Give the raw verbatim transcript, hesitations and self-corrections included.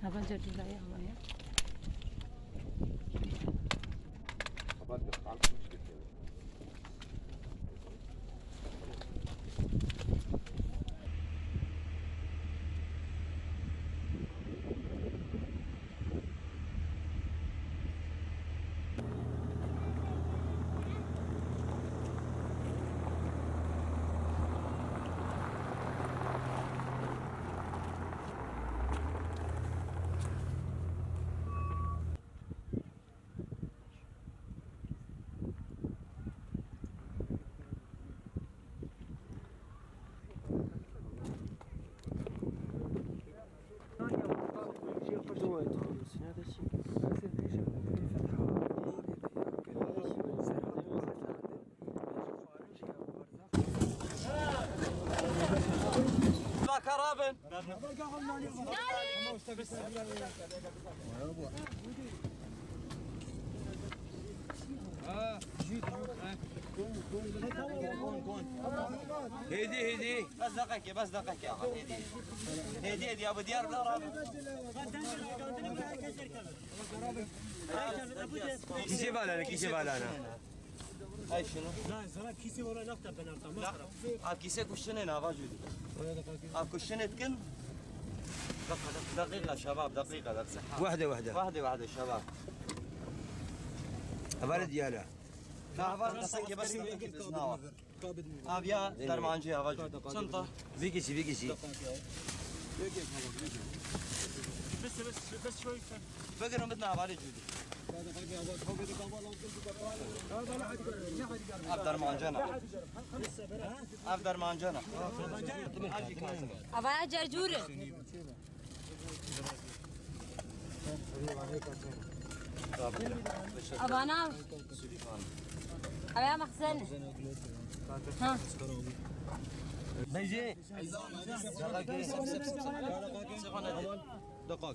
Hava cedûraya hava ye. Hêdî, hêdî. Bes deqekê, bes deqekê, axa, hêdî. Hêdî, hêdî, ya bi diyar bila rabe. Kîsê valane, kîsê valane. Ay şunu. Lan, sana kîsê wala nafta ben artam. Av kîsê kuştinê ne, ava jûdî. Av kuştinê dikin. Dakika, dakika, şebab, dakika, dakika. Wahde, wahde. Wahde, wahde, şebab. Hevalê diyar e. Ka heval nasıl ki, bas. Av ya dermancî, ava jûdî. Çanta. Vî kişî, vî kişî. Bes, bes, bes şöyle. Bigirin bidin hevalê jûdî. Ev dermancana. Ev dermancana. Ava ya cercûr e. Avana. Ava ya mexzen. Ha. Bence. Dakika.